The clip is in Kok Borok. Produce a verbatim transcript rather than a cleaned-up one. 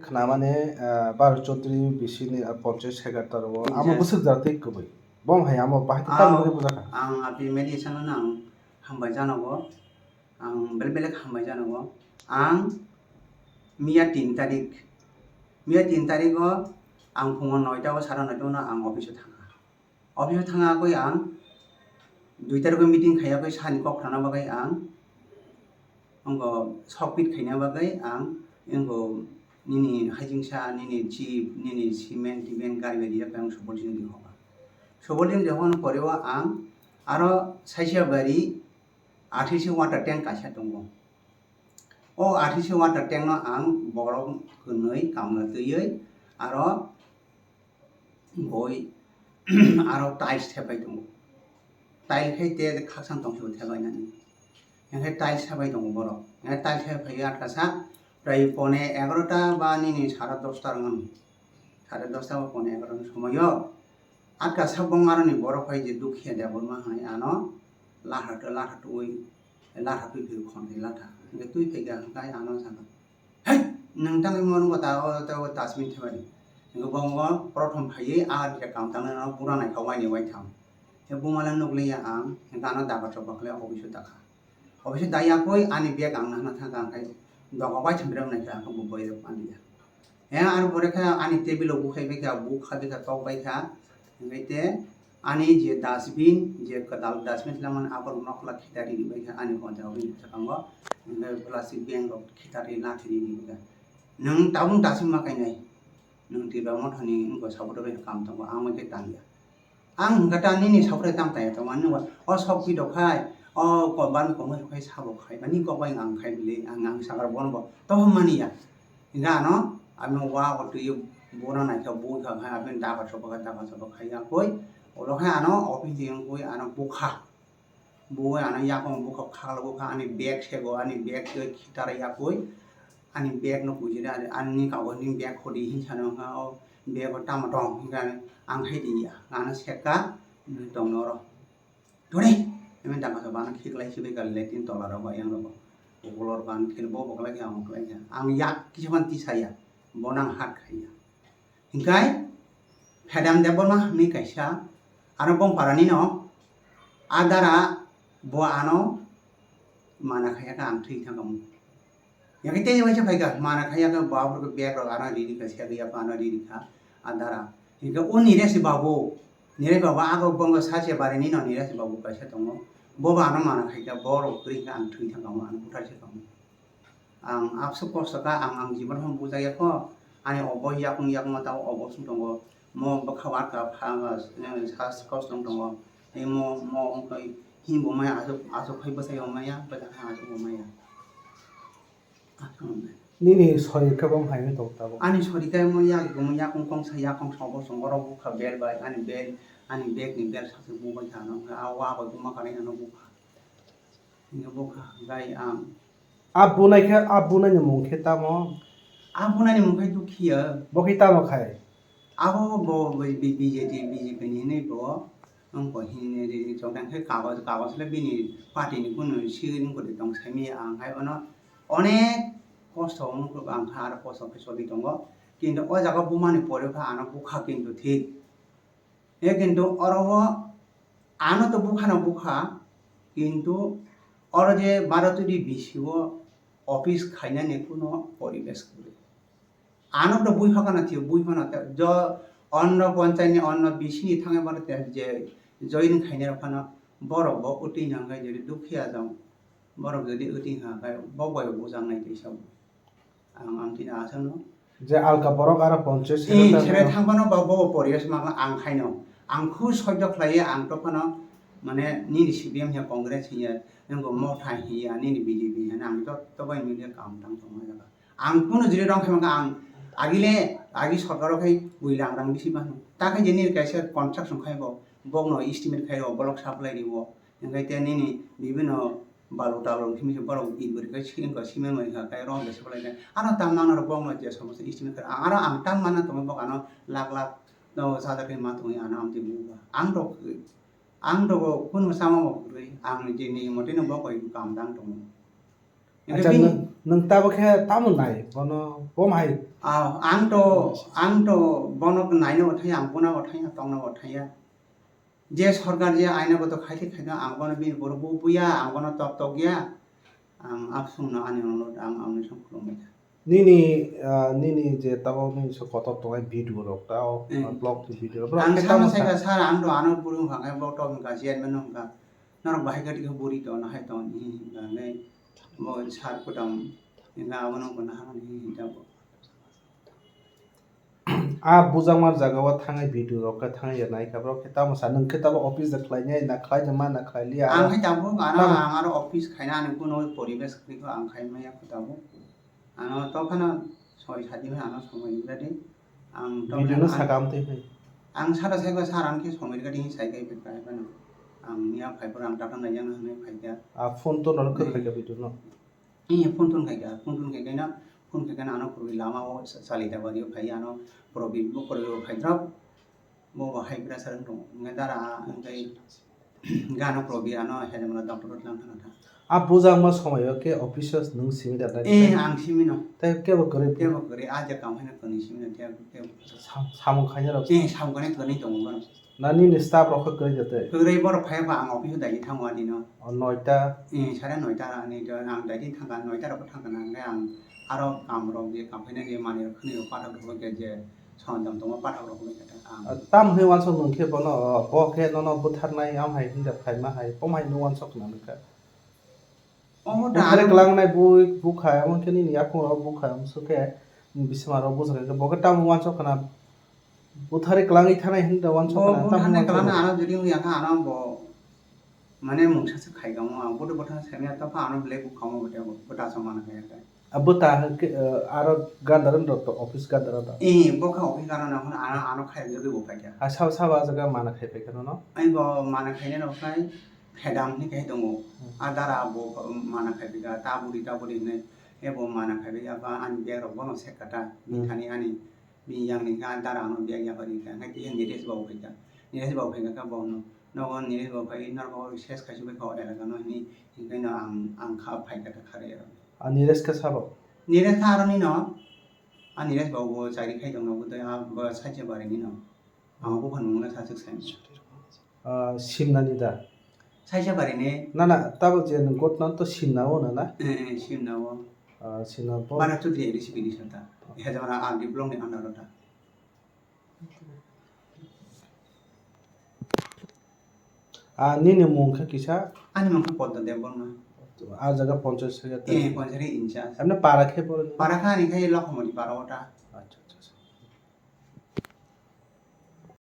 Namani, ah, Bharat Chaudhary bisini, ah, ponchayat secretary o. Amo Yes. Bwswk jatwi kwbwi. Bong hai amo bahai khe Ah, tamo khe bujaka. Ang api media channel no ang hambai janogo. Ang bel belek hambai janogo. Ang miya tin tarik, miya tin tarik o ang phungo noita o sara noita o no ang office o thangkha. Office o thangagwi ang dui tarikgo meeting khaiyagwi sani kok khwlana bagwi ang wngkha sokpit khaina bagwi ang wngkha nini hajingsa, nini chip, nini cement, timent gari bai rijak khe ang Subolching di hoka. Subolching di hokna pore o ang aro saisa bari athisi water tank kaisa tongo. O athisi water tank no ang borok kwnwi kamla twiwi aro boi aro tiles thepai tongo. Tiles khai te khakchang tongsi bo thepai nani. Hingkhe tiles thepai tongo borok. Hingkhe tiles thepai phai atkasa prai pone egarota ba nini sara dosta rwngo. Sare dosta ba pone egarota ni somoyo atkasa bong aroni borok hai je Dukhiya Debbarma hai ano lahar to lahar to oi lahar twi phai khon hai latha. Hingkhe twi phai kha hingkhe ano saka. Hei, nwng tangwi mo nungbo ta, o, ta, o dustbin thebani. Hingke bo, bo prothom phaiwi a je kam tangnai no pura naikha waini waitham. He bumala nukliya ang, hingke ano daba choba khlai office o dakha. Office o dayakoi ani bag ang nahana thangkha, hingke doga waitham rem naikha, hingke bo boirok manliya. He aro pore khe ani table o bukhai baikha, buk kha baikha, tok baikha, hingke te ani je dustbin, je kwtal dustbin lamani aboni nokla khitari ri baikha ani konja o bini bwskango, hingke plastic bag rok khitari lathi ri baikha. Nwng tabuk dustbin ma kainai, nwng Tipra Mothani wngkha support bai kam tongo, ang bai khe tangya. Ang hwnkha ta nini support tang tangya tongo, ani o sok pi rok khai, o ko ban ko mai rok khai sabo khai, ani kok bai ang khai bili, ang, ang sakar bono bo tohom mani ya. Hingke ano, ano wa o twi bono naikhe bui kha khai, aboni daba choba kha, daba choba khai ya koi, oro khai ano office ni wngkoi ano bukha. Bo ano yakung bukha khaklo bukha ani bag sego, ani bag khitar yakui ani bag no kujina ani kagoj ni bag hodi hinsa no wngkha o bag o tamo tong hinka ang hai di ya ano seka tong noro tore eme dama ka bana khiklai sibai ka latrine tola rok ba yang rok ukulor ban khil bo boklai khe amo klai khe ang yak kisa ban tisa ya bo nang hat khai ya. Hingkai Phedam Debbarma hwnwi kaisa, ano Bongparani no, a dara bo ano mana khaiya khe ang thwi thangkha mung. Yakhe tei waisa phaikha, mana khaiya khe bo aphuru khe bag rok ano riri kha, segwi ya ano riri kha, a dara. Hingkhe o Niresh babu, Niresh babu ago Bongo sache barini no Niresh babu kaisa tongo. Bo bo ano mana khaikha, bo rok kwrwi khe ang thwi thangkha mung, ano buthar se kha mung. Ang abso kosto kha, ang, ang jibon phano bujaya kho, ani obo yakung yakung ma tao obo song tongo, mo bwkha warka pha, eh, sa kosto wng tongo, tei mo, mo wngkha himbo maya aswk, aswk phai bwsai wng maya, bwsai khe aswk wng maya. Nini sorir khe bo hai wng tong tabuk? Ani sorir khe mo yak, mo yakung kongsa, yakung sa obo song, oro bukha bel bai, ani bel, ani bag ni bel sakhe bubai kha, ano, a wa bai buma kanai ano bukha. Hingke bukha gai ang. A bunai khe, a bunai ni mung khe tamo? A bunai ni mung khe Dukhiya. Bo khe tamo khai? Abo bo B J P, B J P ni hinwi bo wngkha hini ri chongdang khe kagoj, kagoj le bini party ni kunu sign wngkha tong saimanya ang hai bono onek kosto wngkha ang kha aro kosto khe choli tongo. Kintu o jaga bumani pore kha ano bukha kintu thik. He kintu oro o ano to bukha no bukha, kintu oro je Bharat Jyoti bisio office khainani kuno poribesh kwrwi. Ano to bui phakano thio, bui phano te jo onno ponchayni onno bisini thangwi mano te je join khainai rok phano borok bo utwi nangkhe je dukhiya jong borok jodi utwi kha khe bo bai bujaknai teisa bo. Ang amtwini aswkno. Je alka borok aro ponchayat secretary sere no. Thangphano ba bo poribesh mangla ang khaino. Ang khu sojjo khlaiya ang to phano mane nini C P M hiya Congress hiya nwngo motha hiya nini B J P hiya ang to to bai media kam tang tongma jaga. Ang kuno jiri rong khaimaka ang agile agi sorkaro khai bui lang rang bisi mano. Ta khai je nini kaisa construction khai bo bokno estimate khai bo block supply ribo. Hingke te nini bibino balu talu himse borok ibri khe sini khe simi mai kha khe rong de supply khe ano tam mangna rok bokno je somosto estimate khe aro ang tam manna tongwi bok ano lakh lakh no hajar khe ma tongwi ano amtwi buba ang rok ang rok kunu sama bo kwrwi ang je ni motino bok bai kam dang tongo. Acha, nwng, nwng tabo khe tamo nai, bono, bo hai. Ah, ang to, ang to bono naino bo thaya, ang bono bo thaya, tongno bo thaya. Je sorkar je aina boto khaithe khaino, ang bono bini borok bo buya, ang bono tok tok ya. Ang absung no ani onurod ang ang ni song khulumbai kha. Nini, ah, nini je tabo nini se kotor tongnai video rok tao, eh, ah, blog ni video rok. Ang khe sama tamo sai sa- kha, sir, ang do ano buri wngkha, khe bo tok wngkha, chairman wngkha. Norok bahai khe tiko buri to, nahai to, ni hwnka hwnwi bo sir kutam, hwnka abono wngkha naharmani hwnwi hwnka bo. A bujakmar jaga o thangwi video rok khe thangwi ya naikha borok khe tamo sa nwng khe tamo office da khlai nai na khlai ma na khlai liya. Ang khe tabuk ano tamo ang aro office khaina ani kuno poribesh kwrwi kho ang khai maya kho tabuk. Ano tophano soi sadi bai ano somoi rwdi. Ang video no saka amtwi phai. Ang sara sai kho sir ang khe somoi rwdi sai kai phai phai phano. Ang ya phai phuru ang tata nai yang hwnwi phai kha. A phone to norok khe khai kha video no. Iya, phone tun khaikha, phone tun khaikhaino, phone khaikhaino ano purbi lama o sa-, salida bari o phai ano purbi bo purbi o phai drop. Bo bo hai bwrasa wng tongo. Wngkhe dara a wngkhe gana purbi ano hejamano doctor o tlang thangkha. A bujakma somoyo khe office o nwng simi da nai? Eh, ang simi no. Tei kebo kwrwi? Kebo kwrwi, a je kam haino kwnwi simi no, kebo, kebo. Sam-, samung khaina rok? Eh, samung khaina kwnwi tongo bono. Na nini staff rok khe kwrwi da tei? Kwrwi borok phai ba ang office o daidi thango adino. O noita? Eh, sare noita ani to ang daidi thangkha, noita rok thangkha na hwnkhe ang aro kam rok je kam khaina je manwi rok khwnwi rok pathak rok je je songdam tongo pathak rok bai kha ang. Ah, tam hwnwi uansuk nwng khe bono, oh, bo khe nono butharnai am hai hwnda phaima hai, bo hai nwng uansuk khna nang kha. Omo da butharwi ano kwlangnai bui bukha, omo khe nini yaphang rok bukha, omo sukhe bisma rok bujak khe bo khe tam uansuk khna. Butharwi kwlangwi thanai hwnwi da uansuk bo khna, butharni tamo kwlangna uansukma. Ano jodi wngya kha ano bo mane mungsa se khai tongmo, ang bodo bwtha saimanya tokha ano belai bukha omo bwtha bo, bwtha aswk mana khe khe. A bwtha hwnkhe, eh, aro gandar wng rok to, office gandar wng rok. Eh, bo khe office gandar wng rok ano, ano khai jagwi bo paikha. A sabo, sabo a jaga mana khai paikha nono? Ai bo mana khainai rok khai phedam hinwi khai tongo. Hmm. A dara bo mana khai paikha, ta buri, ta buri hinwi. Ebo mana khai paikha, ba ani bag rok bono sek kha ta, hmm, bini thani ani. Bini yang ni kha dara ano bag yapari kha, hwnkhe tei Nilesh babu phaikha. Nilesh babu phaikha khe bono, nogo Nilesh babu phai, norok ses khaisuk bai kha o elaka no hinwi, hinkheno ang, ang kha phaikha ta kharwi aro. A Nilesh khe sabo? Nilesh kha aroni no, a Nilesh babu bo chakri khai tongno, bo tei a bo Saitya bari ni no. Ang buphang mungno sachuk sai. Ah, Simnani da? Saisa bari ni. Na, na, tabo je nwng gotno to Simna o na, na? Eh, eh, Simna o. Ah, Simna bo. Bara Chudri A D C bini sata. Hejamra R D block ni under o ta. Ah, nini mung khe kisa? Ani mung khe Poddo Debbarma. Ah, jaga ponchayat secretary. Eh, ponchayat in charge. Emne para khe boro ni? Para kha ani khai Lokhamoni para o ta. Acha, acha, acha.